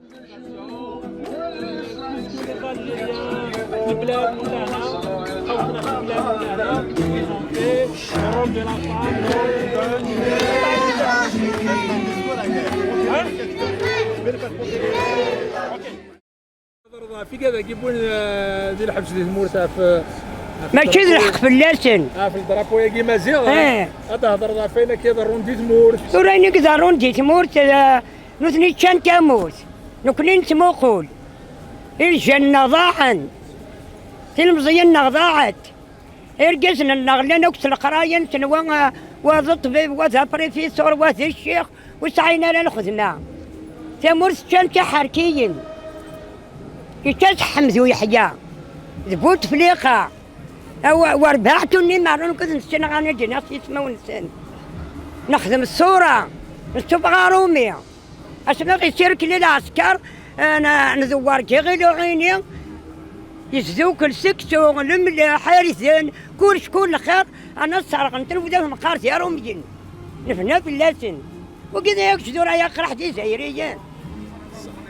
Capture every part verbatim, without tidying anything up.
Fi kra dagi wwin, eh, di lḥebs di tmurt ɣef, ɣef Mačči d drapeau-, lḥeqq fell-asen. Ɣef drapeau-agi maziɣ, eh? Eh. Ad tehḍreḍ ɣef wayen akka iḍerrun di tmurt. Tura ayen i iḍerrun di tmurt, eh, nutni ččan tamurt. Nekni nettmuqul. Iljan-nneɣ ḍaɛen. Tilmeẓyin-nneɣ ḍaɛent. Irgazen-nneɣ llan akk s leqraya-nsen, wa, wa d ṭṭbib, wa d apṛifisur, wa d ccix, ur sɛin ara lxedma. Tamurt ččan tiḥerkiyin. Yečča-tt Ḥemdu Yeḥya d Butefliqa. Aw-, werbaɛṭu-nni meṛṛa nekk ad nessneɣ ad d-iniɣ s yismawen-nsen. Nexdem ṣṣura, nettub ɣer umi. Asmi ɣ-isirkel i lɛesker, eh, n-, ndewwer deg iɣil uɛini, yesdukel seksu, lemleḥ, irden, kullec, kul lxir, ana sserɣen-ten wid akk meqqar d irumyen. Nebna fell-asen. Wagi d agejdur ay aqraḥ d Izzayriyen.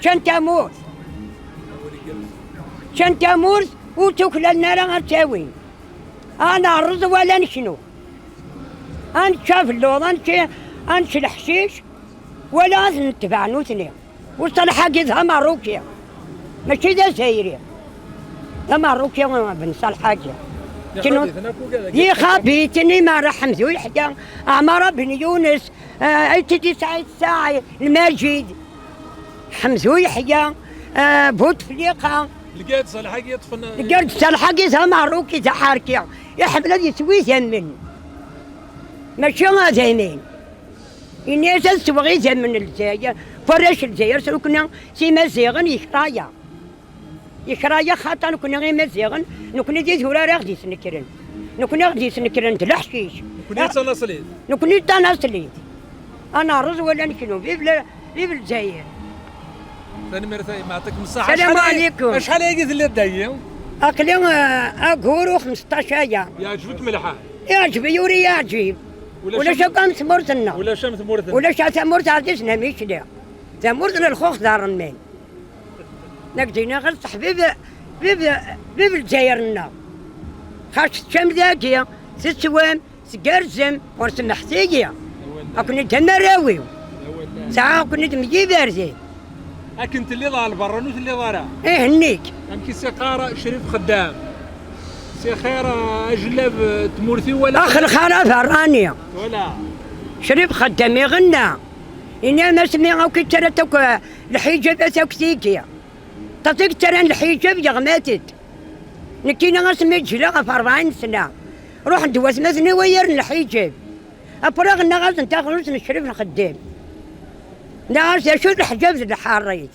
Ččan tamurt. Ččan tamurt, ur tuklalen ara ad tt-awin. Ad nerreẓ wala ad neknu. Ad nečč abelluḍ, ad nečč, ad nečč leḥcic, wala ad netbeɛ nutni. Uṣalḥ-agi d ameṛṛuki, mačči d azzayri. D ameṛṛuki Ben Ṣalḥ-agi. Ixabi-ten akk ugad-agi. Ixabi-ten i Mara Ḥemdu Yeḥya, Ɛmara Ben Yunes, eh, Ayt Sidi Saɛid Saɛid, Lmajid, Ḥemdu Yeḥya, eh, Butefliqa. Lgard Ṣalḥ-agi yeṭṭfen. Lgard Ṣalḥ-agi d ameṛṛuki, d aḥerki. Iḥemmel ad yeswi idammen. Mačči ad amin. Ini-as ad sweɣ idammen n Lezzayer, warrac n Lezzayer, s ukna s Imaziɣen, yekraya. Yekraya xaṭer nekni Imaziɣen, nekni d idurar i ɣ-d-isnekren. Nekni i ɣ-d-isnekren d leḥcic. Nekni d tanaṣlit. Nekni d tanaṣlit. Ad nerreẓ wala neknu. Vive le-, vive Lezzayer. Tanemmirt a yemma, yeɛṭikem ṣṣeḥḥa. Salam ɛlikum. Acḥal ayagi telliḍ dagi? Aql-i, eh, agur u xmesṭac aya. Yeɛǧeb-ikem lḥal? Yeɛǧeb-iyi, ur yeɛǧib. Ulac am tmurt-nneɣ. Ulac am tmurt-nneɣ. Ulac a tamurt ɛzizen am Icli. Tamurt n lxux d ṛṛemman. Nekk d-iniɣ ɣer ṣṣeḥ bib, bib, bib Lezzayer-nneɣ. Xas teččam dagi, teswam, tgerrzem, ur semmḥet-iyi. Ad ken-id am arraw-iw. Sɛiɣ-ken-id meyyibarden. Akken telliḍ ɣer lberra ur telliḍ ara. Ih, nnig. Amek i s-iqqar Crif Xeddam? Si xir, eh, ajellab, eh, tmurt-iw wala? Ax lxara berrani. Wala. Crif Xeddam iɣenna. Ini-am asmi akk ittarra-t akk, eh, lḥiǧabat akk tigi. Ṭaṭi yettarran lḥiǧab yeɣmat-d. Nekkini asmi ǧǧleɣ ɣef rebɛin sna. Ruḥen-d watmaten-iw ay irn lḥiǧab. Après ɣennaɣ-asen taɣlust n Crif Xeddam. Nniɣ-as d acu d leḥǧab d lḥaṛit.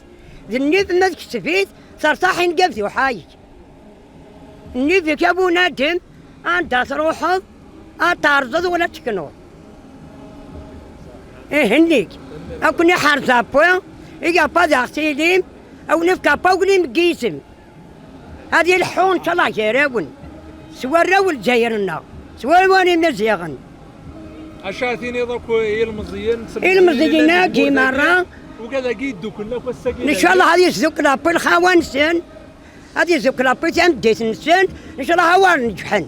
D nnif ma tkesb-it, tertaḥ inegab d uḥayek. Nnif-ik a bunadem, anda truḥeḍ, ad terẓeḍ wala ad teknuḍ. Ih, nnig. Ad ken-iḥerz Ṛebbi, i Ṛebbi ad aɣ-tilim, a wen-ifk Ṛebbi aglim n yizem. Ad ileḥḥu, ncallah, gar-awen. S warraw n Lezzayer-nneɣ, s warraw n Imaziɣen. Acu ara tiniḍ akk i yilmeẓyen? Ilmeẓyen-agi merra. Ugad-agi yedduklen akk ass-agi. Ncallah ad yesdukkel Ṛebbi lxawa-nsen. Ad yezzukel Ṛebbi tameddit-nsen, ncallah a war neǧḥen.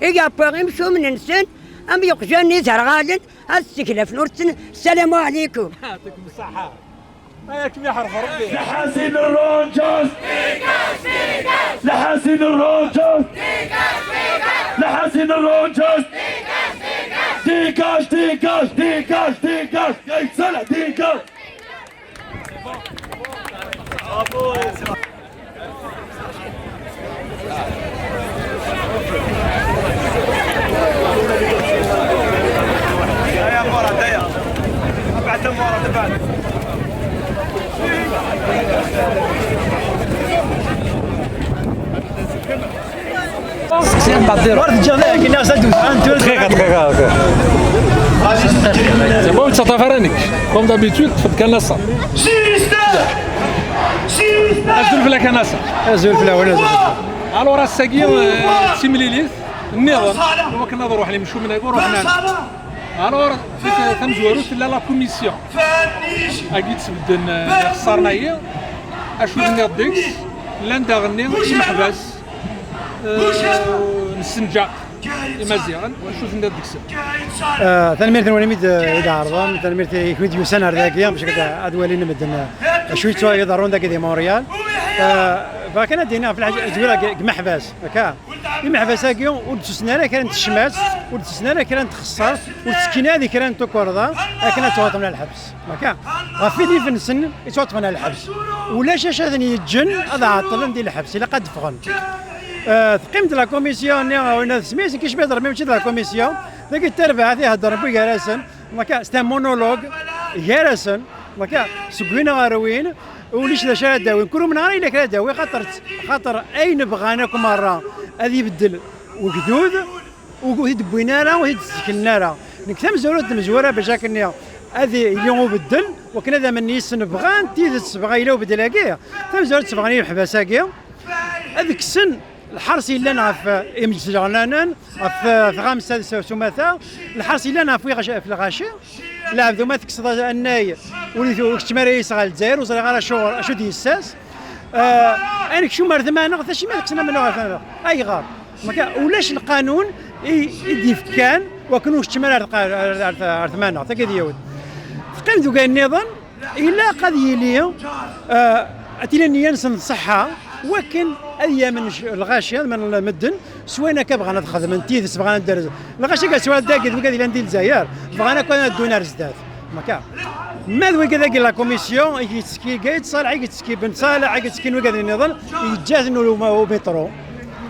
I Ṛebbi imcumen-nsen, am yeqjan izerɣalen, ad steglafen ur tten-, ssalamu ɛlikum. Yeɛṭikum ṣṣeḥḥa. Ay akken iḥerf Ṛebbi. Lḥasin Ṛuǧas! Lḥasin Ṛuǧas! Lḥasin Ṛuǧas! Dégage, dégage, dégage, dégage! Dégage! دقيقة، دقيقة، دقيقة. C'est bon, ça t'arrange. Comme d'habitude, تفضل كان نصر. Azul fell-ak a Nasser. Azul fell-awen, azul. Alors, ass-agi, euh, d timlilit nniḍen. Iwakken ad ruḥen imcumen-agi, ruḥen. Alors, tamezwarut tella la commission agi d-sbedden, eh, ixeṣṣaren-agi. Acu d-nniɣ deg-s? Llan daɣen imeḥbas, eh, nessenǧaq Imaziɣen. Acu d-nniɣ deg-sen? Eh, tanemmirt-nwen imi d-, i d-ɛerḍem, tanemmirt i ken-id-yusan ar dagi, bac ad, ad walin medden, eh, acu yettwa-, iḍerrun dagi di Montréal. Eh, bɣiɣ kan ad d-iniɣ ɣef lḥaǧa, zwir deg imeḥbas, akka. Imeḥbas-agi ur d-tusen ara kra n tecmat, ur d-tusen ara kra n txeṣṣart, ur ttekkin ara di kra n tukerḍa akken ad ttwaṭṭfen ɣer lḥebs. Akka, ɣef yinif-nsen i ttwaṭṭfen ɣer lḥebs. Ulac acu ad ten-yeǧǧen ad ɛeṭṭlen di lḥebs, ilaq ad d-ffɣen. Eh, teqqim-d la commission-nni, win ad smis, nekk icbi d Ṛebbi, mačči d la commission. Dagi d tarbaɛt iheddren wwi gar-asen. Akka, c'est un monologue gar-asen. Akka, seg win ɣer win, ulac d acu ara d-awin. Kul umneɣ ara yella kra ad d-awi, xaṭer, xaṭer ayen bɣan akk merra ad ibeddel wegdud, ur t-id-wwin ara, ur t-id-sseknen ara. Nekk tamezwarut d-, tmezwura bac akken ad yili ubeddel, wakken ad amen yis-sen bɣan tidet, bɣan yella ubeddel-agi. Tamezwarut tebɣan imeḥbas-agi ad kksen lḥers yellan ɣef, eh, imejleɣnanen, ɣef, eh, tɣamsa s, s umata, lḥers yellan ɣef wiɣac-, ɣef lɣaci. Lɛebd uma tekkseḍ annay, ur it-, ur keččem ara yis ɣer Lezzayer, ur ẓriɣ ara acuɣer, acu d-yessas. Eh, ad nekcem ar tmaneɣt, acimi ad kksen amennuɣ ar tmaneɣt? Ayɣer? Maka, ulac lqanun i, i d-yefkan wakken ur keččem ara ar, ar, ar, ar tmaneɣt, akka d yiwet. Teqqim deg wayen nniḍen, ilaq ad yili, eh, ad tili nniya-nsen d ṣṣeḥḥa, wakken ad yamen c-, lɣaci, ad yamen medden, s wayen akka bɣan ad xedmen, tidet bɣan ad d-rzen. Lɣaci akka s wayen dagi, d wigad yellan di Lezzayer, bɣan akk ad ddun ar zdat. Maka. Ma d wigad-agi la commission, i yettekki Gayd Ṣaleḥ, i yettekki Ben Ṣaleḥ, i yettekkin wigad nniḍen, yeǧǧa-ten u-, umitṛu.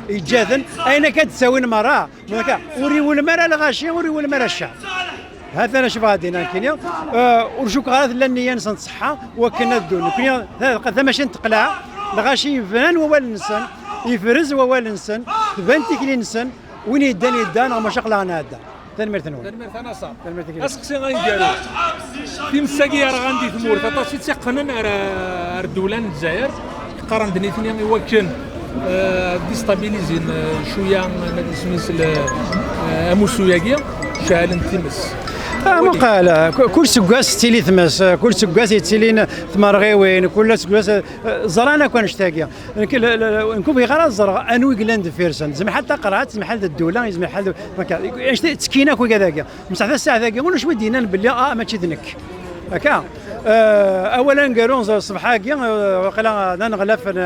Yeǧǧa-ten, ayen akka d-ttawin merra. Maka, ur iwulem ara lɣaci, ur iwulem ara cceɛ. Ha-t-an acu bɣa ad d-iniɣ nekkini. Eh, ur cukkeɣ ara tella nniya-nsen ṣṣeḥḥa wakken ad ddun. Nekkni ta-, tamacint teqleɛ, lɣaci bnan wawal-nsen, yefrez wawal-nsen, tban tikli-nsen, win yeddan yedda, neɣ maca aql-aɣ nɛedda. Tanemmirt-nwen. Tanemmirt a Naṣer. Tanemmirt i Aseqsi aneggaru. Times-agi yerɣan di tmurt, aṭas i tt-iqqnen ar, ar ddewla n Lezzayer. Qqaren-d nitni i wakken, eh, ad distabilizin, eh, cwiya, ma d isem-is, l-, eh, amussu-agi, ceɛlen times. Ah, muqal, ku-, kul seggas tettili tmes, kul seggas yettilin tmerɣiwin, kul seggas, eh, ẓran akk annect-agi. Nekk, l-, l-, nekk ur bɣiɣ ara ad ẓreɣ anwa i yellan deffir-sen. Zemḥal taqerɛet, zemḥal d ddula, zemḥal d, akka, annect-a ttekkin akk wigad-agi. Mseḥ tasaɛet-agi, ulac wi d-yennan belli, ah, mačči d nekk. Akka, eh, awal aneggaru, ṣṣbeḥ-agi, eh, waqila d aneɣlaf n,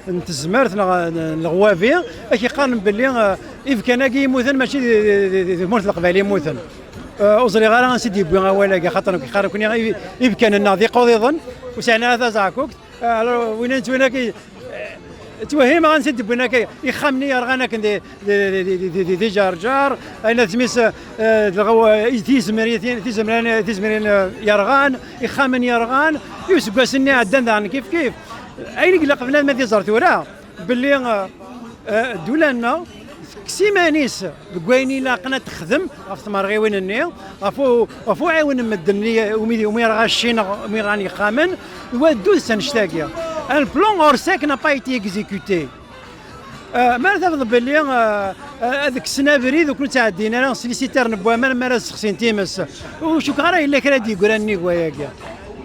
n tezmert neɣ n leɣwabi, ak-iqqaren belli, eh, ibkan-agi yemmuten mačči di, di, di, di tmurt n Leqbayel i mmuten. Eh, ur ẓriɣ ara ansi d-yewwi awal-agi, xaṭer nekk qqaren nekkni i-, ibkan-nneɣ d iquḍiḍen, ur sɛin ara tazeɛkukt. Eh, alors, win yettwin akka, eh, ttwehhimeɣ ansi d-wwin akka, ixxamen-nni yerɣan akken di, di, di Ǧerǧer, ayen ad tmis, eh, d lɣaw-, eh, tizemri-, tizemrin, tizemrin, eh, yerɣan, ixxamen yerɣan, i useggas-nni iɛeddan daɣen kif kif. Ayen i ilaq bnadem ad iẓer tura, belli, eh, eh, ddula-nneɣ tekkes iman-is deg wayen ilaqen ad texdem ɣef tmerɣiwin-nni, ɣef u-, ɣef uɛiwen n medden i, umi, umi yerɣa cci neɣ umi rɣan yexxamen, d waddud s annect-agi. Un plan Orsec n'a pas été exécuté. Eh, mi ara tafeḍ belli, eh, eh, ad kksen abrid ur ken-ttɛeddin ara slisitaren n waman mi ara sexsin times. Ur cukkeɣ ara yella kra d-yeggran nnig wayagi.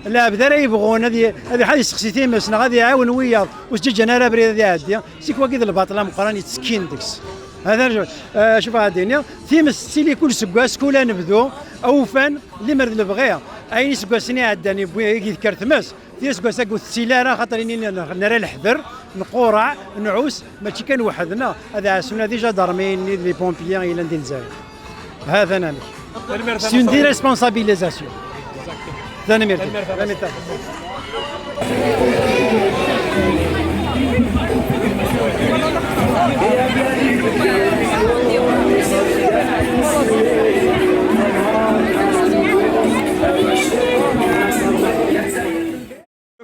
Lɛebd ara yebɣun ad y-, ad iḥad yessexsi times neɣ ad iɛawen wiyaḍ ur s-ǧǧan ara abrid ad iɛeddi, seg wagi d lbaṭel ameqqran yettekkin deg-s. Hada, eh, acu bɣa ad d-iniɣ, times tettili kul seggas, kul anebdu, awufan, limer d lebɣi. Ayen iseggasen iɛeddan yewwi, i d-tekker tmes, tin aseggas-agi ur tettili ara, xaṭer ini n-, nra leḥder, nqureɛ, nɛus, mačči kan weḥd-neɣ, ad ɛassen ula d ijadarmiyen-nni d les pompiers yellan di Lezzayer. Ha-t-an amek. C'est une déresponsabilisation. Tanemmirt. Tanemmirt.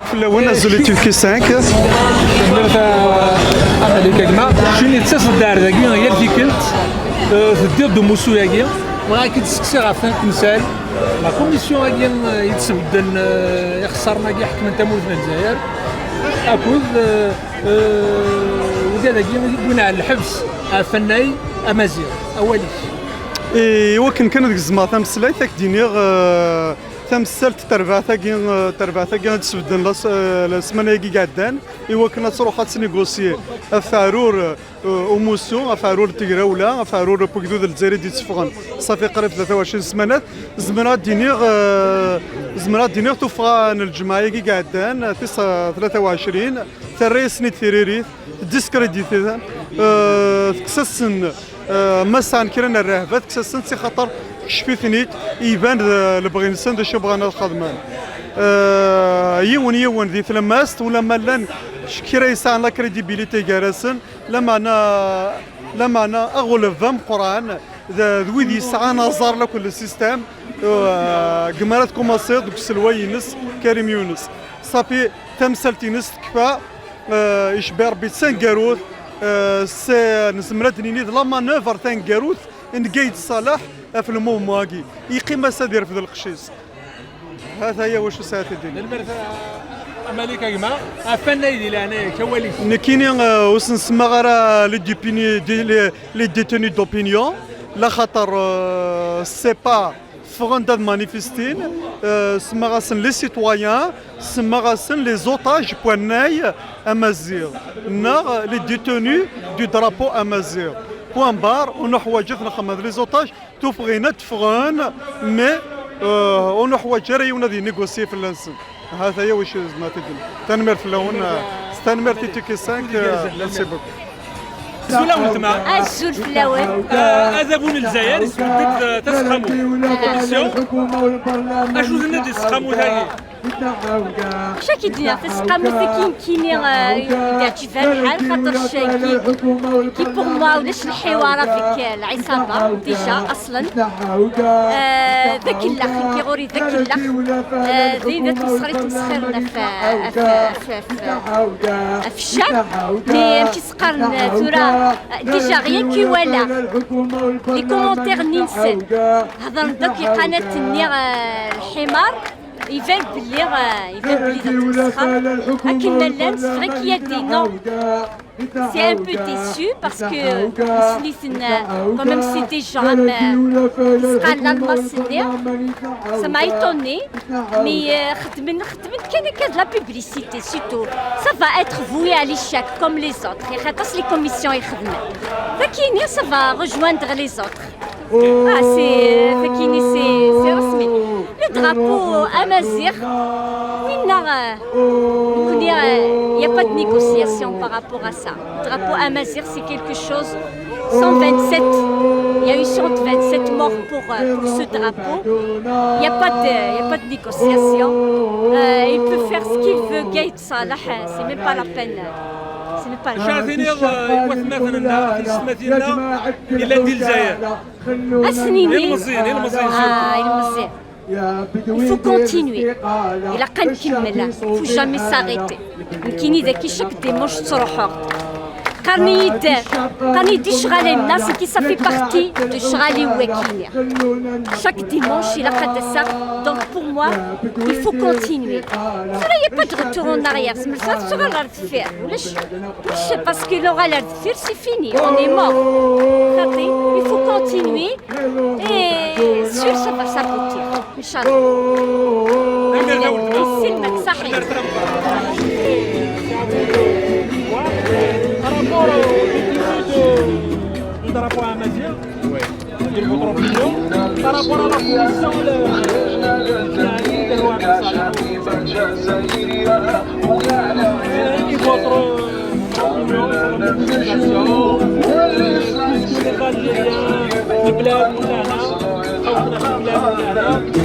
Fell-awen, azul i T V Q cinq. Tanemmirt a, a Xalil Kagma. Kečč i d-tettaseḍ-d ar dagi yal tikkelt, eh, teddiḍ-d umussu-agi. Bɣiɣ ad k-id-sseqsiɣ ɣef temsal. La commission-agi, eh, i d-sbedden, eh, ixeṣṣaren-agi ḥekmen tamurt n Lezzayer, akked, eh, eh, wigad-agi i wwin ɣer lḥebs ɣef wannay amaziɣ. Awal-ik. I wakken kan ad gezmeɣ tameslayt, ad k-d-iniɣ, eh, tamsalt n terbaɛt-agi, eh, terbaɛt-agi ad d-sbedden la s-, eh, la semaine-agi i iɛeddan, i wakken ad truḥ ad tnegosyi ɣef teɛrur, eh, umussu, ɣef teɛrur n tegrawla, ɣef teɛrur n wegdud n Lezzayer i d-itteffɣen ṣafi qrib tlata u ɛecrin smanat. Zemreɣ ad d-iniɣ, eh, zemreɣ ad d-iniɣ tuffɣa n lǧemɛa-agi i iɛeddan, tis, eh, tlata u ɛecrin, terra-yasen-id tiririt, teddiskriditi-ten, eh, tekkes-asen, eh, ma sɛan kra n rrehba, tekkes-asen-tt, axaṭer tekcef-iten-id, iban d lebɣi-nsen, d acu bɣan ad xedmen. Eh, yiwen yiwen di tlemmast, ulamma llan kra yesɛan la crédibilité gar-asen, lameɛna, lameɛna aɣleb ameqqran d, d wid yesɛan aẓar lakul le système, eh, deg mi ara tkumaṣiḍ deg uselway-ines Karim Younes. Ṣafi, tamsalt-ines tekfa, eh, icebbi Rebbi d taneggarut, eh, s-, nezmer ad d-nini d la manœuvre taneggarut n Gaïd Salah ɣef le mouvement-agi. Yeqqim-as ad irfed lqecc-is. Ha-t-aya wacu sɛiɣ ad d-iniɣ. Tanemmirt, a Malik, a gma. Ɣef wannay di leɛnaya-k, awal-ik. Nekkini, eh, ur sen-semmaɣ ara les détenus, les, les détenus d'opinion, laxaṭer, eh, c'est pas ffɣen-d ad manifestin, eh, semmaɣ-asen les citoyens, semmaɣ-asen les otages n wannay amaziɣ, neɣ les détenus du drapeau amaziɣ. Point barre, ur nuḥwaǧ ad nxemmem d les otages, tuffɣin ad d-ffɣen, mais, eh, ur nuḥwaǧ ara yiwen ad yenégocier fell-asen. Ha-t-aya wacu zemreɣ ad t-id-iniɣ. Tanemmirt fell-awen, eh, s tanemmirt i Tiki cinq, eh, merci beaucoup. Azul a weltma. Azul fell-awen. Eh, adabu n Lezzayer isbedd-d, eh, taseqqamut. Acu tenniḍ di tseqqamut-agi? Acu akka i d-nniɣ, taseqqamut-agi nekkini, eh, yeɛǧeb-am lḥal, xaṭer cagi, qui pour moi ulac lḥiwar avec, eh, lɛiṣaba, déjà, aṣlan. Eh, d akellax, nekki ɣur-i d akellax. Eh, d ayen d tmesxer i ttmesxiren ɣef, ɣef, ɣef, ɣef, ɣef ccab. Mais amek i s-qqaren, eh, tura, eh, déjà, rien que walaɣ les commentaires-nni-nsen. Hedren-d akk iqanat-nni, eh, lḥimar. Iban belli, eh, iban belli d at-, akken ma llan, c'est vrai qu'il y a des noms. C'est un peu déçu parce que, euh, quand même, c'est des gens, euh, ça m'a étonné, mais, euh, xedmen, xedmen kan akka de la publicité, c'est tout. Ça va être voué à l'échec comme les autres. Il y a les commissions, ça va rejoindre les autres. Ah, c'est, euh, c'est, c'est rasmi. Le drapeau amaziɣ, winna, euh, il n'y a pas de négociation par rapport à ça. Le drapeau amaziɣ, c'est quelque chose, cent vingt-sept, il y a eu cent vingt-sept morts pour, euh, pour ce drapeau. Il n'y a pas de, il y a pas de négociation. Euh, il peut faire ce qu'il veut, Gaïd Salah, c'est même pas la peine. C'est même pas la peine. Acu ara tiniḍ, euh, i watmaten-nneɣ, tiyessetmatin-nneɣ, yellan di Lezzayer? Ad sen-inin. Ilmeẓyen, ilmeẓyen, surtout. Ah, ilmeẓyen. Il faut continuer. Ilaq ad nkemmel. Faut jamais s'arrêter. Nekkini dagi chaque dimanche ttruḥuɣ. Qqaren-iyi-d, qqaren-iyi-d ccɣel-nneɣ, c'est que ça fait partie de ccɣel-iw wagini. Chaque dimanche, ilaq ad d-aseɣ. Donc pour moi, il faut continuer. Tura, il y a pas de retour en arrière. Zemret ad tuɣal ɣer deffir. Ulac, ulac, parce que l'oral à deffir, c'est fini, on est mort. Xaṭi, il faut continuer et sûr, ça va s'aboutir, Inch'Allah. Isselmek, صحيح. Par rapport au défilé de, du drapeau amazigh, de votre opinion, par rapport à la commission, le, le, le, le roi Abdel Salah. Et votre, euh, opinion sur la mobilisation, euh, puisque les Algériens, les Bled, les Bled,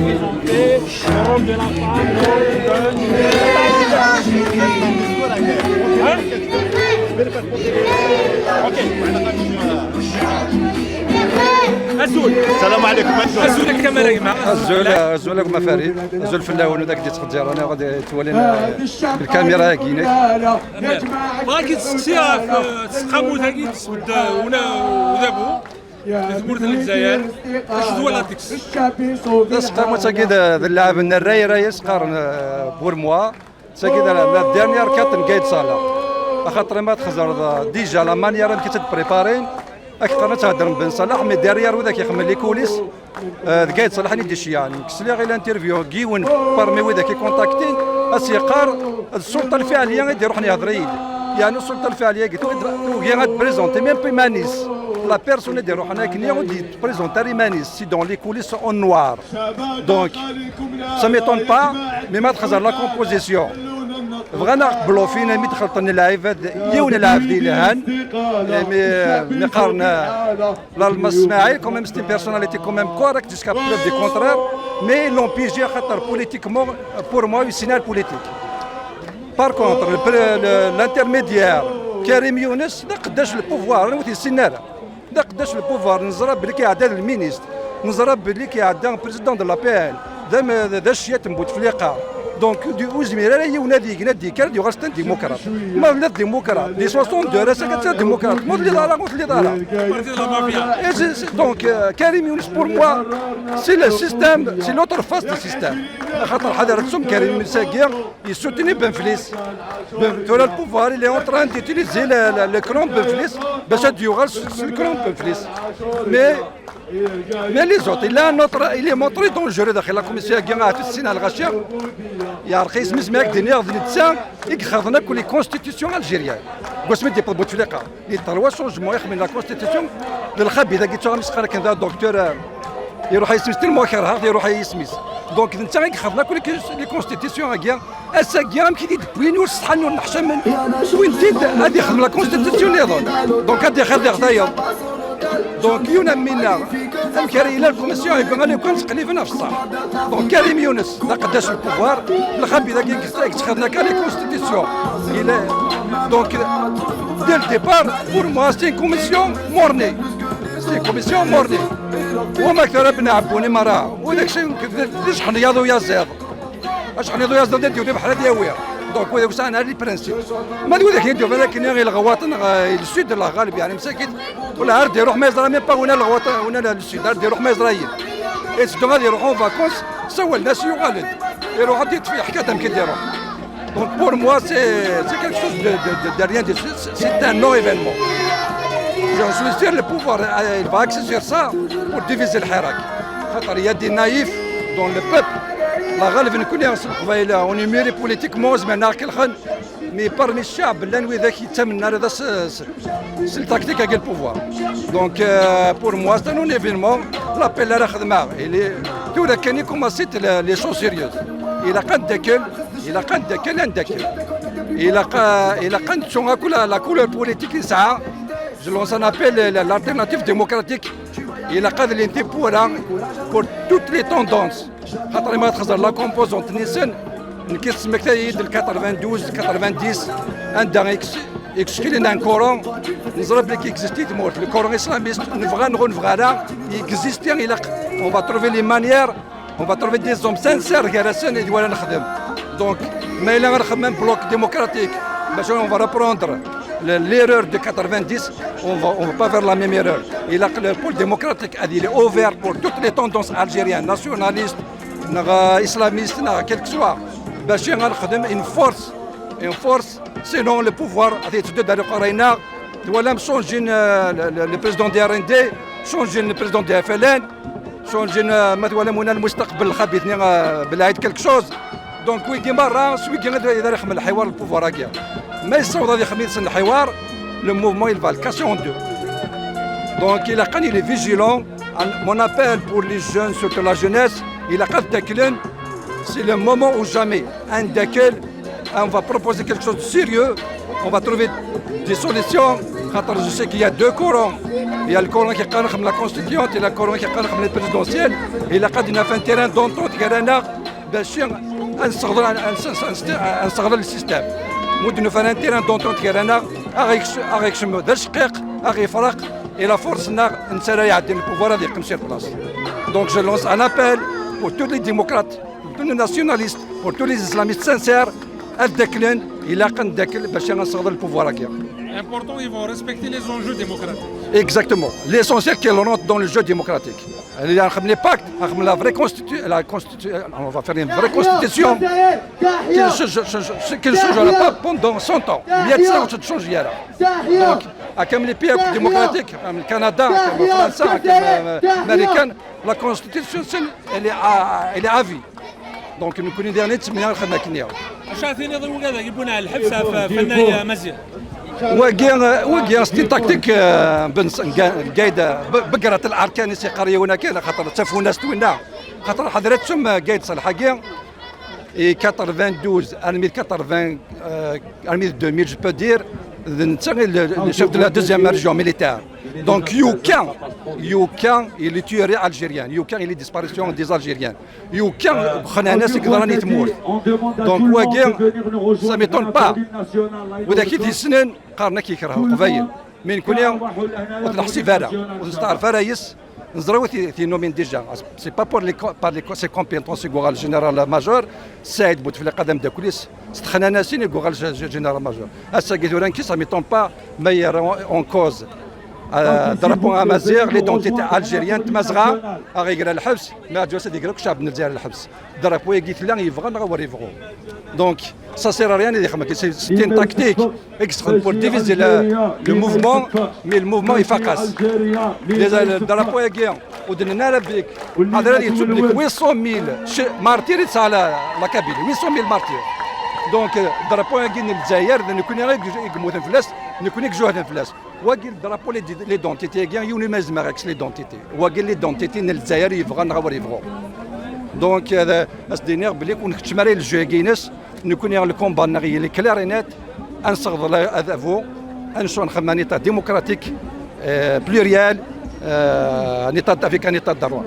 ils ont fait le rôle de la femme, le rôle du jeune. Hein? Ok. Azul. Azul a gma. Azul, azul a gma Farid. Azul fell-awen, dak d-yettxeddaren, ɣad yettwalin, eh, lkamira-agi-inek. Bɣiɣ ad k-id-steqsiɣ ɣef, eh, tseqqamut-agi tesbedd, eh, una-, udabu di tmurt n Lezzayer. Acu twalaḍ deg-s? Taseqqamut-agi d, d llaɛeb n rray, rray-as qqaren, eh, pour moi. Tagi d la, la dernière carte n Gaïd Salah. Axaṭer ma txeẓreḍ, eh, déjà la manière amek i tt-id-préparin, Akteṛ ad theddrem Ben Ṣalaḥ, mais derrière widak ixemmen les coulisses, euh, deg Ayt Ṣalaḥ i d-iceyɛen. Nekk sliɣ i l'interview n yiwen parmi widak i contactin, ad s-yeqqar d ssulṭa lfiɛliya i d-iruḥen yehder-iyi-d. Yeɛni ssulṭa lfiɛliya-agi tugi ad présenter même pas iman-is. La personne i d-iruḥen akken ur d-présenter ara iman-is, c'est dans les coulisses en noir. Donc, ça m'étonne pas, mais ma txeẓẓer la composition. Bɣan ad ɣ-tbluffin, mi d-xelṭen lɛibad, yiwen lɛebd yelhan, mi, mi qqaren, euh, Lalmas Smaɛil, quand même, c'est une personnalité quand même correcte jusqu'à preuve du contraire, mais ils l'ont piégé, xaṭer politiquement, pour moi, il est politique. Par contre, le, le, l'intermédiaire, Karim Younes, d aqeddac n le pouvoir, ur t-yessin ara. D aqeddac n le pouvoir, neẓra belli k-iɛedda d lministre, neẓra belli k-iɛedda président de l'A P L, d am-, d aciat n Bouteflika. Donc, di, ur yezmir ara yiwen ad igen, ad d-yekker, ad yuɣal s un démocrate. Ma tella d démocrate, di soixante-deux ara s-akka d démocrate, ma ur telliḍ ara, ur telliḍ ara. Parti de la mafia. Et c'est, c'est, donc, euh, Karim Younes, pour moi, c'est le système, c'est l'autre face du système. Axaṭer ḥader ad tsum Karim Younes-agi, il soutenait Ben Flis. Ben, tura le pouvoir, il est en train d'utiliser le, le, le clan Ben Flis, bac ad yuɣal s, s le clan Ben Flis. Mais, mais les autres, il a un autre, il est montré dangereux daxel la commission-agi, ɣef sin ar lɣaci. Yeɛreq yisem-is, mi ak-d-iniɣ d netta i ixeḍen akk les constitutions algériennes. Deg wasmi d-yewweḍ Bouteflika, les trois changements i xedmen la constitution, d lxabi dagi, ttuɣ am yesqar akken da docteur, euh, iruḥ yisem-is, tellement kerheɣ-t, iruḥ yisem-is. Donc, d netta i ixeḍen akk les, les constitutions-agi. Ass-agi, amek i t-id-wwin, ur setḥan, ur neḥcamen. Wwin-t-id ad ixdem la constitution niḍen. Donc, ad ixdem tayeḍ. Donc, yiwen am winna, amek ara yili la commission, yebɣa lukan ttqelliben ɣef ṣṣeḥ. Donc, Karim Younes, d aqeddac n le pouvoir, lxabi dagi i yettxedmen akka les constitutions. Il est, donc, dès le départ, pour moi, c'est une commission mornée. C'est une commission mornée. وما كثر ابن عبوني مرة، وذاك الشيء، ليش حنا يا ذو يا زيض؟ Acḥal iḍ uyaẓ d anda d-yuli bḥal ad yawi. Donc, wa yussan ar les principes. Ma d widak i d-yufa d akken i leɣwaṭen, euh, le sud de la Galbe, yani, msakit, wala ar d-iruḥ ma yeẓra, même pas wina leɣwaṭen, wina le sud, ar d-iruḥ ma yeẓra yin. Yetteddu ad iruḥ en vacances, sawalen-as yuɣal-d. Iruḥ ad d-yeṭṭef, yeḥka-d amek i d-iruḥ. Donc, pour moi, c'est, c'est quelque chose de, de, de, de rien de, c'est, c'est un non-événement. J'en suis sûr, le pouvoir, euh, il va axer sur ça pour diviser le Hirak. Xaṭer, il y a des naïfs dans le peuple. La Galbe, nekkni, s Leqbayel, on est mûri politiquement, zemren ad aɣ-kellxen, mais parmi ccɛeb, llan widak yettamnen ar s, s, s le tactique-agi le pouvoir. Donc, euh, pour moi, c'est un non-événement. L'appel ara xedmeɣ, il est, tura kan i commencé les, les choses sérieuses. Ilaq ad neddakel, ilaq ad neddakel, ad neddakel. Ilaq, euh, ilaq ad nettu akk la, la couleur politique i nesɛa. Je lance un appel, euh, l'alternative démocratique. Ilaq ad lin tiwwura pour toutes les tendances. Xaṭer ma txeẓẓer la composante-nsen, nekk tesmektay-iyi-d le quatre-vingt-douze, quatre-vingt-dix, anda i yettkel un courant, neẓra belli existi tmurt, le courant islamiste, nebɣa neɣ ur nebɣi ara, existi, ilaq, on va trouver les manières, on va trouver des hommes sincères gar-asen i d wara nexdem. Donc, ma yella ara nxemmem bloc démocratique, bac on va reprendre le, l'erreur de quatre-vingt-dix, on va, on va pas faire la même erreur. Ilaq le pôle démocratique ad yili ouvert pour toutes les tendances algériennes, nationalistes, neɣ, euh, islamistes, neɣ quel que soit. Bac ad nexdem une force, une force, sinon le pouvoir ad yetteddu ar uqerray-nneɣ. Twalam, changin, euh, le, le, le président du R N D, changin le président du F L N, changin, euh, ma twalam wina lmustaqbel lxabi-tni, euh, belɛid quelque chose. Donc, wigi merra, s wigi ad, ad ixemmem lḥiwar, le pouvoir-agi. Ma yessaweḍ ad ixemmem yid-sen lḥiwar, le mouvement, il va le casser en deux. Donc, ilaq ad nili vigilant. Mon appel pour les jeunes, surtout la jeunesse, ilaq ad ddaklen, c'est le moment ou jamais. Ad neddakel, on va proposer quelque chose de sérieux, on va trouver des solutions. Xaṭer, je sais qu'il y a deux courants. Il y a le courant qui est la constituante et le courant qui est la présidentielle. Ilaq ad naf un terrain d'entente gar-aneɣ, bac ad nesseɣḍel, ad nes-, ad nes-, ad nesseɣḍel le système. Ma ur d-nufi un terrain d'entente gar-aneɣ, ad ɣ-yekc-, ad ɣ-yekcem d aceqqiq, ad ɣ-yefreq, et la force-nneɣ, netta ara iɛeddin le pouvoir ad yeqqim sur place. Donc, je lance un appel pour tous les démocrates, pour tous les nationalistes, pour tous les islamistes sincères, ad ddaklen, ilaq ad neddakel bac ad nesseɣḍel le pouvoir-agi. Important, ils vont respecter les enjeux démocratiques. Exactement. L'essentiel, qu'il rentre dans le jeu démocratique. Il y a un pacte, la vraie constitu-, la constitu-, on va faire une vraie constitution qui ne se, se, se, se, qui ne changera pas pendant cent ans. Mia sena ur tettcangit ara. Donc, Comme les pays démocratiques, comme le Canada, comme la France, comme l'Amérique, la constitution, elle est à, elle est à vie. Donc, nous connaissons les derniers, mais on a Acu ara tiniḍ i wigad-agi n Lḥebs ɣef Fannay Maziɣ? Wagi, wagi, c'est une tactique, euh, ben, gayed, beggrat al-arkan, c'est qari wina kan, xaṭer tafunast wina, xaṭer ḥadrat sum gayed ṣalḥagi, et quatre-vingt-douze, armi quatre-vingts, euh, armi deux mille, je peux dire, d netta le chef de la deuxième région militaire. Donc, Yuka, Yuka, il est tuerie algérienne. Yuka, il est disparition des Algériens. Yuka, xnanas i yeḍran i tmurt. Donc, wagi, ça m'étonne pas. Widak i t-yessnen, qqaren-ak yekreh Leqbayel. Mais nekkni, ur t-neḥsib ara, ur nesteɛref ara yes. Neẓra wi t-innumin déjà. C'est pas pour les, par les, ses compétences i yuɣal général-major. Saïd Bouteflika d ameddakel-is, s texnanasin i yuɣal général-major. Ass-agi tura nekki, ça m'étonne pas, ma yerra en cause drapeau amaziɣ, l'identité algérienne, Tmazɣa, a ɣ-yegra lḥebs, ma ɛǧu-as ad yegra akk ccɛeb n Lezzayer lḥebs. Drapeau-agi tella yebɣa neɣ ur yebɣu. Donc, ça sert à rien ad ixdem akka. C'est une tactique. Extrême pour diviser le, le mouvement, mais le mouvement ifaq-as. Le drapeau-agi, ur d-nenna ara bik, ḥader ad yettu belli huit cent mille martyrs i tesɛa la Kabylie, huit cent mille martyrs. Donc, drapeau-agi n Lezzayer, d nekkni i yemmuten fell-as, d nekkni i ijuhden fell-as. Wagi drapeau, l'identité-agi, yiwen ur yezmir ad yekkes l'identité. Wagi l'identité n Lezzayer, yebɣa neɣ ur yebɣu. Donc, ad as-d-iniɣ belli ur nkeččem ara i le jeu-agi-ines, nekkni le combat-nneɣ il est clair et net, ad nesseɣḍel adabu, ad nsuɣ nxemmem un état démocratique, euh, pluriel, euh, un état, avec un état de droit.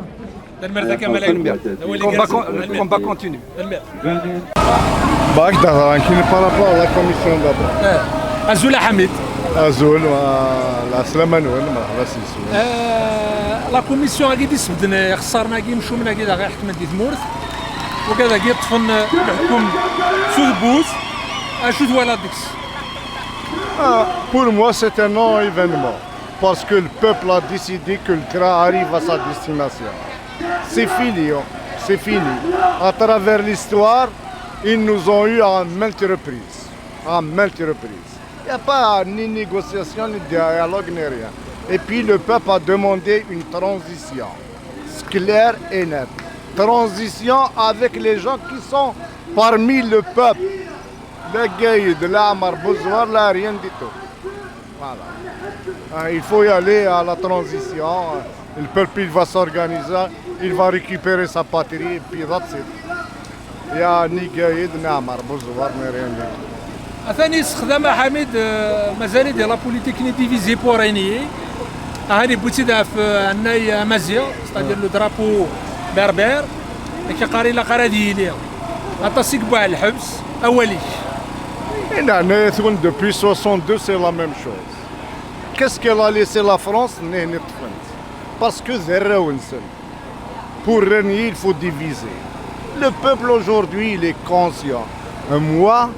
Tanemmirt a Kamal. Tanemmirt. Combat con-, combat continue. Tanemmirt. Bah, je t'arrange par rapport à la commission d'abord. Azul a Ḥamid. Azul, la slama-nwen, merḥba s yeswen. La commission-agi d-isbedden ixeṣṣaren-agi, imcumen-agi daɣ iḥekmen di tmurt. Wigad-agi ṭṭfen leḥkem s udbus. Acu twalaḍ deg-s? Ah, pour moi, c'est un non-événement. Parce que le peuple a décidé que le train arrive à sa destination. C'est fini, hein. C'est fini. À travers l'histoire, ils nous ont eu à maintes reprises. À maintes reprises. Il n'y a pas ni négociation, ni dialogue, ni rien. Et puis le peuple a demandé une transition claire et nette. Transition avec les gens qui sont parmi le peuple. La Gaïd, la Amar Bouzouar, la rien du tout. Voilà. Hein, il faut y aller à la transition. Le peuple, il va s'organiser, il va récupérer sa patrie, et puis that's it. Il y a ni Gaïd, ni Amar Bouzouar, ni rien du tout. Atan yessexdam a Ḥamid, euh, mazal-it di la politique-nni divisé pour régner. Ahan yewwi-tt-id ɣef, euh, annay amaziɣ, c'est-à-dire le drapeau berbère. Akka qqar ilaq ara ad yili. Aṭas i yewwa ɣer lḥebs, awal-ik. Yenna-nni-twen, depuis soixante-deux, c'est la même chose. Qu'est-ce qu'elle a laissé la France? Nehni ṭṭfen-tt. Parce que d arraw-nsen. Pour régner, il faut diviser. Le peuple aujourd'hui, il est conscient. Euh, moi,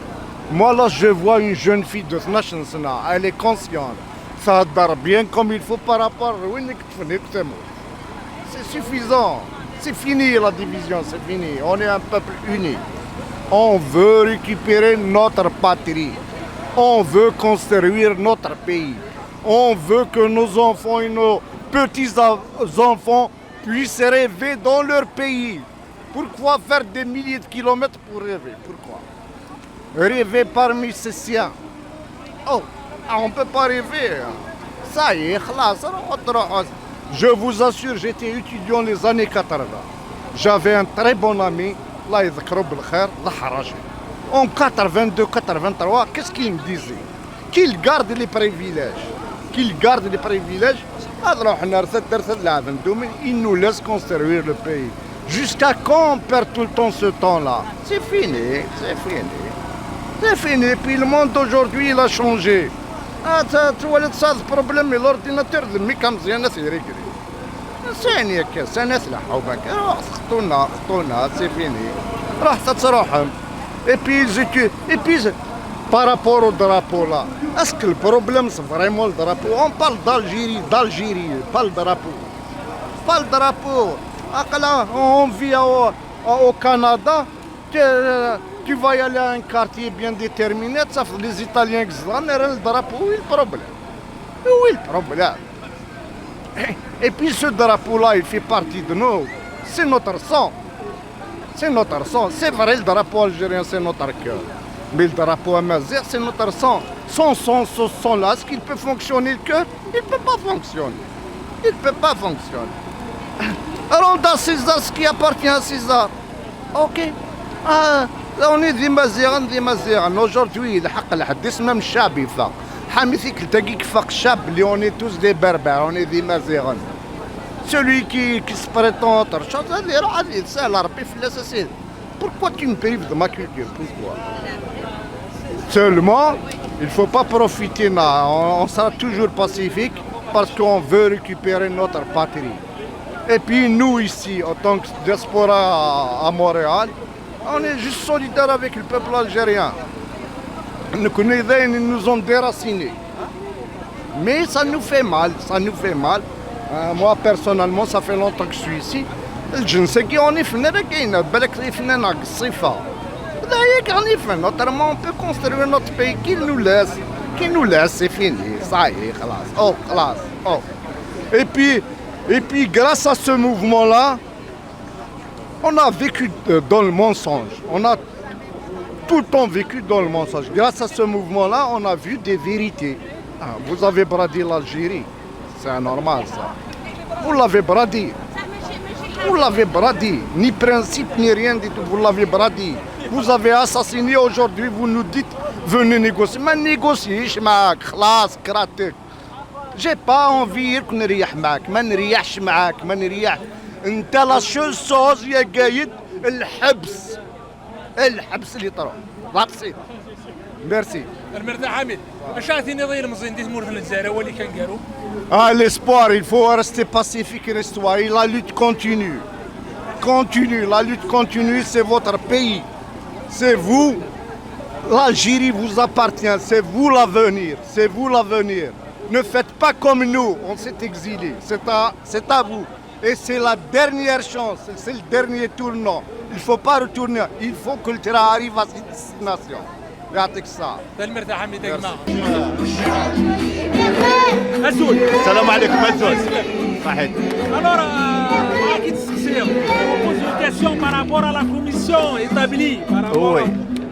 moi là, je vois une jeune fille de tnac sna, elle est consciente. Ça dort bien comme il faut par rapport à win i yeṭṭfen akk tamurt. C'est suffisant. C'est fini la division, c'est fini. On est un peuple uni. On veut récupérer notre patrie. On veut construire notre pays. On veut que nos enfants et nos petits-enfants puissent rêver dans leur pays. Pourquoi faire des milliers de kilomètres pour rêver? Pourquoi? Rêver parmi ses siens. Oh, ah, on ne peut pas rêver, hein. Ça y est, خلاص, روحوا تروحوا. Je vous assure, j'étais étudiant les années quatre-vingts. J'avais un très bon ami, الله يذكره بالخير, Lahraji. En quatre-vingt-deux, quatre-vingt-trois, qu'est-ce qu'il me disait? Qu'il garde les privilèges. Qu'il garde les privilèges. Ad ruḥen ar taddart ad leɛben dumin, il nous laisse construire le pays. Jusqu'à quand on perd tout le temps ce temps-là? C'est fini, c'est fini. C'est fini. Puis le monde d'aujourd'hui, il a changé. Ah, ça, tu vois, ça, le problème, l'ordinateur, le mécanicien, c'est réglé. C'est rien que ça, c'est la حوبة. Oh, خطونا، خطونا, c'est fini. راح تتروحهم. Et puis, ils étaient, et puis, par rapport au drapeau là, est-ce que le problème c'est vraiment le drapeau? On parle d'Algérie, d'Algérie, pas le drapeau. Pas le drapeau. Aql-, on vit au, au Canada, tu, tu vas y aller à un quartier bien déterminé, ça fait les Italiens qui se le drapeau, oui, le problème. Oui, le problème. Et puis ce drapeau-là, il fait partie de nous. C'est notre sang. C'est notre sang. C'est vrai, le drapeau algérien, c'est notre cœur. Mais le drapeau amazigh, c'est notre sang. Sans sang, ce sang-là, est-ce qu'il peut fonctionner le cœur? Il ne peut pas fonctionner. Il ne peut pas fonctionner. Rendons à César ce qui appartient à César. Ok. Ah, on est des Maziran, des Maziran. Aujourd'hui, il y a le حديث, même الشعب يفاق. حامي ثيك تاكي كفاق الشعب اللي on est tous des Berbères, on est des Maziran. Celui qui, qui se prétend autre chose, هذا يروح هذا يتساهل ربي في الأساسين. Pourquoi tu me prives de ma culture? Pourquoi? Seulement, il ne faut pas profiter, non, on, on sera toujours pacifique parce qu'on veut récupérer notre patrie. Et puis nous ici, en tant que diaspora à, à Montréal, on est juste solidaires avec le peuple algérien. Nous, ils nous ont déracinés. Mais ça nous fait mal, ça nous fait mal. Euh, moi, personnellement, ça fait longtemps que je suis ici. الجنس كي on est فنان كاين بالك فنان الصفة. هذا هي كان فن. Autrement, on peut construire notre pays. Qu'il nous laisse, qu'il nous laisse, c'est fini. Ça y est, خلاص. Oh, خلاص. Oh. Et puis, et puis, grâce à ce mouvement-là, on a vécu, euh, dans le mensonge. On a tout le temps vécu dans le mensonge. Grâce à ce mouvement-là, on a vu des vérités. Ah, vous avez brandi l'Algérie. C'est anormal, ça. Vous l'avez brandi. Vous l'avez brandi. Ni principe, ni rien du tout. Vous l'avez brandi. Vous avez assassiné aujourd'hui, vous nous dites, venez négocier. ما نيغوسيش معاك, خلاص, كراتك. J'ai pas envي نريح معاك, ما نريحش معاك, ما نريح. انت la seule chose يا قايد, الحبس. الحبس اللي طرو. That's it. Merci. المرتاح حميد، اش راك تنيض يلمزين دي تمورت الجزائر ولي كان قالوا؟ Ah, l'espoir, il faut rester pacifique, rester. Et la lutte continue. Continue, la lutte continue, c'est votre pays. C'est vous. L'Algérie vous appartient, c'est vous l'avenir, c'est vous l'avenir. Ne faites pas comme nous, on s'est exilés. C'est à, c'est à vous. Et c'est la dernière chance, c'est le dernier tournant. Il ne faut pas retourner, il faut que le train arrive à destination. يعطيك الصحة. تنمر تاع حميد يا جماعة. أزول. السلام عليكم, أزول. صحيت. Alors, euh, راكي تسقسي. On pose une question par rapport à la commission établie, par rapport Oui.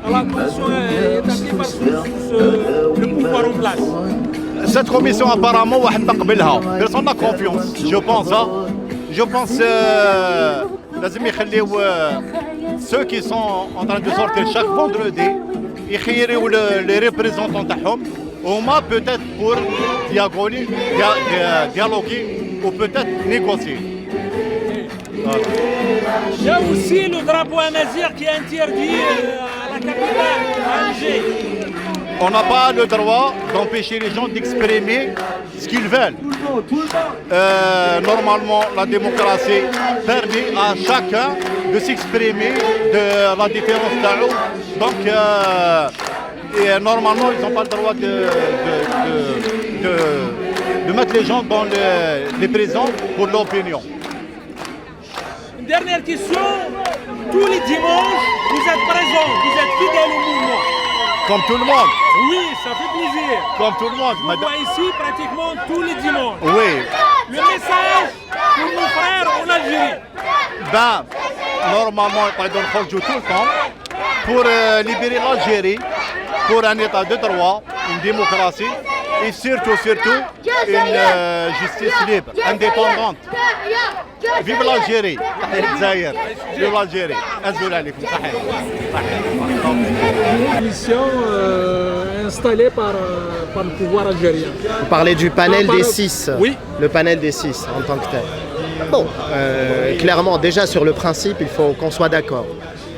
à la commission, euh, établie par ce, ce, le pouvoir en place. Cette commission, apparemment, واحد ما قبلها. Personne n'a confiance, je pense, hein. Je pense, euh, لازم يخليو, euh, ceux qui sont en train de sortir chaque vendredi, يخيروا le, les représentants تاعهم, هما peut-être pour dialoguer, dia-, dia-, dialoguer ou peut-être négocier. Voilà. Il y a aussi le drapeau amazigh qui est interdit, euh, à la capitale, à Alger. On n'a pas le droit d'empêcher les gens d'exprimer ce qu'ils veulent. Euh, normalement, la démocratie permet à chacun de s'exprimer de la différence تاعو. Donc, euh, et, euh, normalement, ils n'ont pas le droit de, de, de, de- de mettre les gens dans les, les prisons pour l'opinion. Une dernière question. Tous les dimanches, vous êtes présents, vous êtes fidèles au mouvement. Comme tout le monde. Oui, ça fait plaisir. Comme tout le monde, On madame. Voit ici pratiquement tous les dimanches. Oui. Le message pour nos frères en Algérie. Ben, normalement, يقعدوا نخرجوا tout le temps pour, euh, libérer l'Algérie, pour un état de droit, une démocratie et surtout, surtout, une, euh, justice libre, indépendante. Vive l'Algérie. تحيا الجزائر. Vive l'Algérie. أزول عليكم. صحيح. Commission, euh, installée par, euh, par le pouvoir algérien. Vous parlez du panel des six. Oui. Le panel des six en tant que tel. Bon, euh, clairement, déjà sur le principe, il faut qu'on soit d'accord.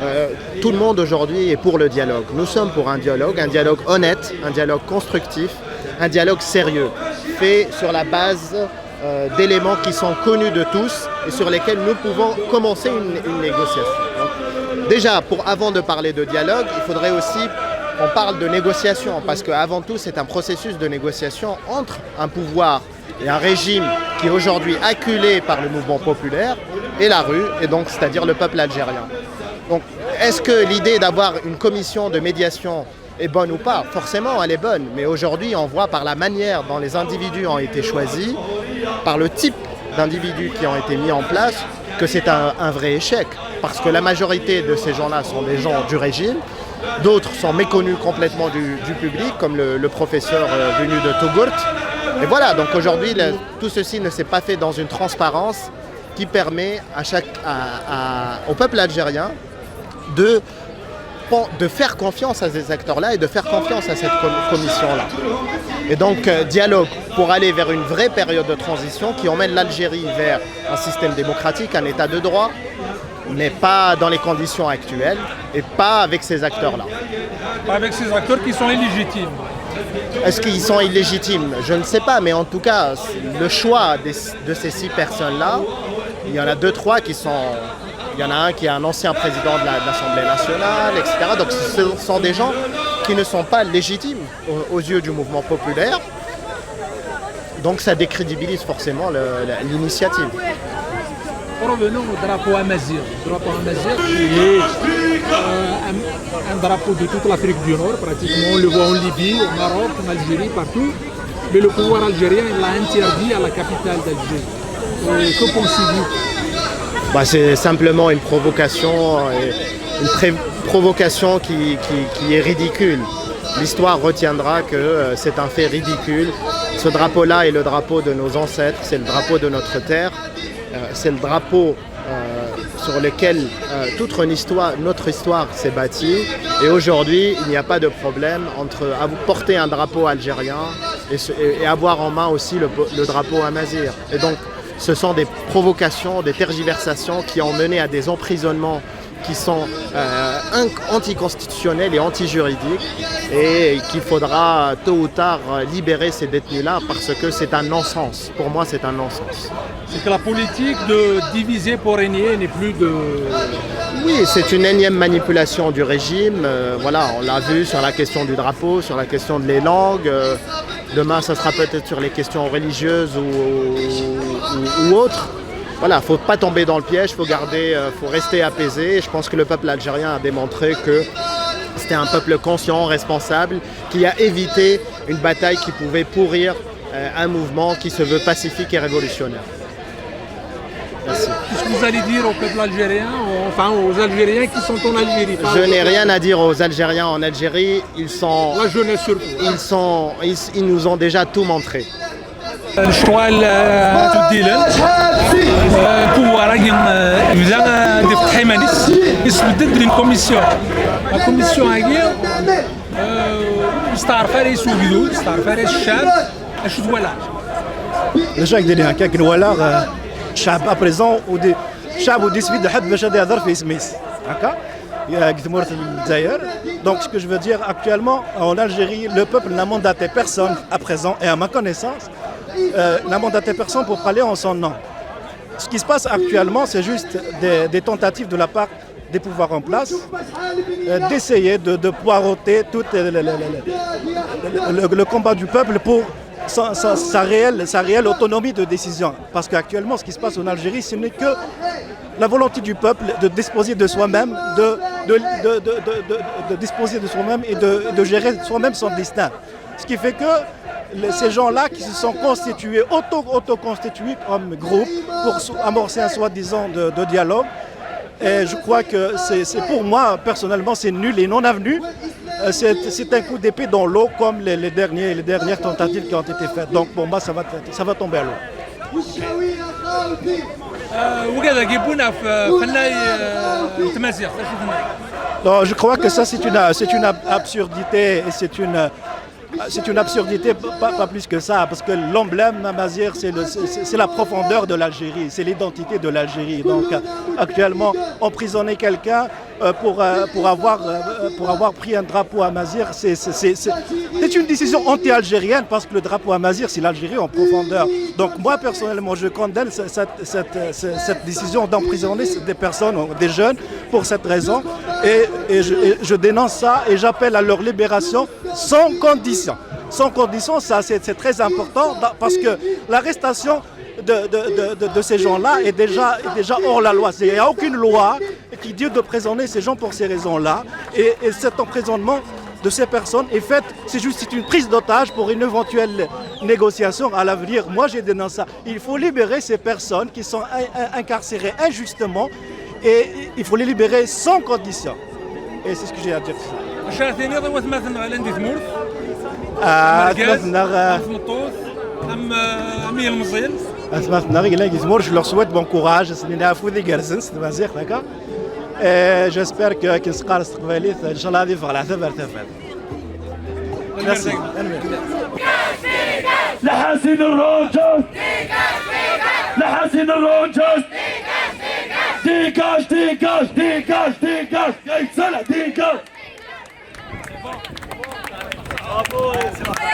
Euh, tout le monde aujourd'hui est pour le dialogue. Nous sommes pour un dialogue, un dialogue honnête, un dialogue constructif, un dialogue sérieux, fait sur la base, euh, d'éléments qui sont connus de tous et sur lesquels nous pouvons commencer une, une négociation. Donc, déjà, pour, avant de parler de dialogue, il faudrait aussi qu'on parle de négociation, parce qu'avant tout, c'est un processus de négociation entre un pouvoir et un régime qui est aujourd'hui acculé par le mouvement populaire et la rue, et donc c'est-à-dire le peuple algérien. Donc, est-ce que l'idée d'avoir une commission de médiation Est bonne ou pas ? Forcément, elle est bonne. Mais aujourd'hui, on voit par la manière dont les individus ont été choisis, par le type d'individus qui ont été mis en place, que c'est un, un vrai échec. Parce que la majorité de ces gens-là sont des gens du régime. D'autres sont méconnus complètement du, du public, comme le, le professeur euh, venu de Togourt. Et voilà, donc aujourd'hui, la- tout ceci ne s'est pas fait dans une transparence qui permet à chaque, à- à- au peuple algérien de, de faire confiance à ces acteurs-là et de faire confiance à cette com- commission-là. Et donc, euh, dialogue pour aller vers une vraie période de transition qui emmène l'Algérie vers un système démocratique, un état de droit, mais pas dans les conditions actuelles et pas avec ces acteurs-là. Avec ces acteurs qui sont illégitimes. Est-ce qu'ils sont illégitimes ? Je ne sais pas, mais en tout cas, le choix des- de ces six personnes-là, il y en a deux, trois qui sont... Il y en a un qui est un ancien président de la- de l'Assemblée nationale, et cetera. Donc ce sont des gens qui ne sont pas légitimes aux, aux yeux du mouvement populaire. Donc ça décrédibilise forcément le- la- l'initiative. Revenons au drapeau amazigh. Le drapeau amazigh, qui est euh, un, un drapeau de toute l'Afrique du Nord, pratiquement. On le voit en Libye, au Maroc, en Algérie, partout. Mais le pouvoir algérien, il l'a interdit à la capitale d'Alger. Euh, que pensez-vous ? Bah, c'est simplement une provocation, euh, une pré- provocation qui, qui- qui est ridicule. L'histoire retiendra que euh, c'est un fait ridicule. Ce drapeau-là est le drapeau de nos ancêtres, c'est le drapeau de notre terre, euh, c'est le drapeau euh, sur lequel euh, toute une histoire, notre histoire s'est bâtie. Et aujourd'hui, il n'y a pas de problème entre av- porter un drapeau algérien et, se- et- et avoir en main aussi le, po- le drapeau amazigh. Et donc, ce sont des provocations, des tergiversations qui ont mené à des emprisonnements qui sont euh, inc- anticonstitutionnels et anti-juridiques et qu'il faudra tôt ou tard euh, libérer ces détenus-là parce que c'est un non-sens. Pour moi, c'est un non-sens. C'est que la politique de diviser pour régner n'est plus de... Oui, c'est une énième manipulation du régime. Euh, voilà, on l'a vu sur la question du drapeau, sur la question de les langues. Euh, demain, ça sera peut-être sur les questions religieuses ou, ou- ou autres. Voilà, faut pas tomber dans le piège, faut garder, euh, faut rester apaisé. Je pense que le peuple algérien a démontré que c'était un peuple conscient, responsable, qui a évité une bataille qui pouvait pourrir euh, un mouvement qui se veut pacifique et révolutionnaire. Merci. Qu'est-ce que vous allez dire au peuple algérien, enfin aux Algériens qui sont en Algérie, pas Je aux- n'ai rien à dire aux Algériens en Algérie. Ils sont, La jeunesse surtout. ils sont, ils, ils nous ont déjà tout montré. Lecɣal tbeddilen, pouvoir-agi yebda ad ifteḥ iman-is, yesbedd-d une commission. La commission-agi ur yesteɛref ara yes ugdud, ur yesteɛref ara yes ccɛeb. Acu twalaḍ? D acu ak d-iniɣ akka akken walaɣ euh, ccɛeb à présent ur d- ccɛeb ur d-yesbid ḥedd bac ad ihder f yisem-is. Akka? Deg tmurt n Lezzayer. Donc ce que je veux dire actuellement en Algérie, le peuple n'a mandaté personne à présent et à ma connaissance euh, n'a mandaté personne pour parler en son nom. Ce qui se passe actuellement, c'est juste des, des tentatives de la part des pouvoirs en place euh, d'essayer de, de poireauter tout euh, le, le- le- le- le- le combat du peuple pour sa, sa- sa réelle, sa réelle autonomie de décision. Parce qu'actuellement, ce qui se passe en Algérie, ce n'est que la volonté du peuple de disposer de soi-même, de, de- de- de- de- de- de disposer de soi-même et de, de gérer soi-même son destin. Ce qui fait que le- ces gens-là qui se sont constitués, auto, auto-constitués comme groupe pour so- amorcer un soi-disant de, de dialogue, et je crois que c'est c'est- pour moi, personnellement, c'est nul et non avenu. Euh, C'est c'est un coup d'épée dans l'eau comme les, les derniers, les dernières tentatives qui ont été faites. Donc pour moi, ça va, ça va tomber à l'eau. Wigad-agi wwin ɣef fannay n tmaziɣt, acu tenniḍ? Non, je crois que ça, c'est une, c'est une ab- absurdité et c'est une, c'est une absurdité, pas, pas plus que ça, parce que l'emblème amazigh, c'est le- c'est- c'est- c'est la profondeur de l'Algérie, c'est l'identité de l'Algérie. Donc, euh, actuellement, emprisonner quelqu'un euh, pour, euh, pour, avoir, euh, pour avoir pris un drapeau amazigh, c'est c'est- c'est- c'est- c'est une décision anti-algérienne parce que le drapeau amazigh, c'est l'Algérie en profondeur. Donc moi, personnellement, je condamne ce- cette, cette- ce- cette décision d'emprisonner des personnes, des jeunes, pour cette raison. Et, et je, et je dénonce ça et j'appelle à leur libération sans condition. Sans condition, ça c'est c'est très important da- parce que l'arrestation de, de- de- de- de ces gens-là est déjà, est déjà hors la loi. Il n'y a aucune loi qui dit d'emprisonner ces gens pour ces raisons-là. Et, et cet emprisonnement de ces personnes. En fait, c'est juste, c'est une prise d'otage pour une éventuelle négociation à l'avenir. Moi, j'ai dénoncé ça. Il faut libérer ces personnes qui sont in- in- incarcérées injustement et il faut les libérer sans condition. Et c'est ce que j'ai à dire. Acu ara tiniḍ i watmaten ɣlan di tmurt? Ah, Argaz, atmaten-nneɣ, ah, am tmeṭṭut, am, am yilmeẓyen. Atmaten-nneɣ yellan deg tmurt, je leur souhaite bon courage, ad sen-nini afud igerrzen s tmaziɣt, d'accord? Et j'espère que akken s-qqaren s teqbaylit, inchallah ad iffeɣ leɛtab ar tafat. Merci. لحسين الرجس، لحسين الرجس. ديجاج، ديجاج، ديجاج، ديجاج. كيتسلع، ديجاج.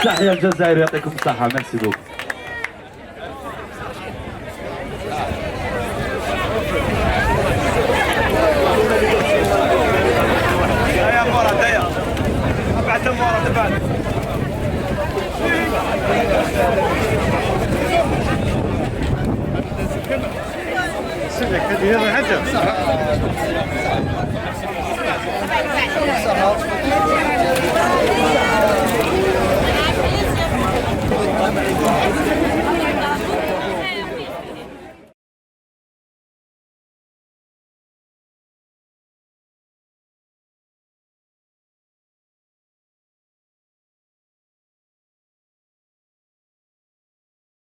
تحيا الجزائر، يعطيكم الصحة. Merci beaucoup.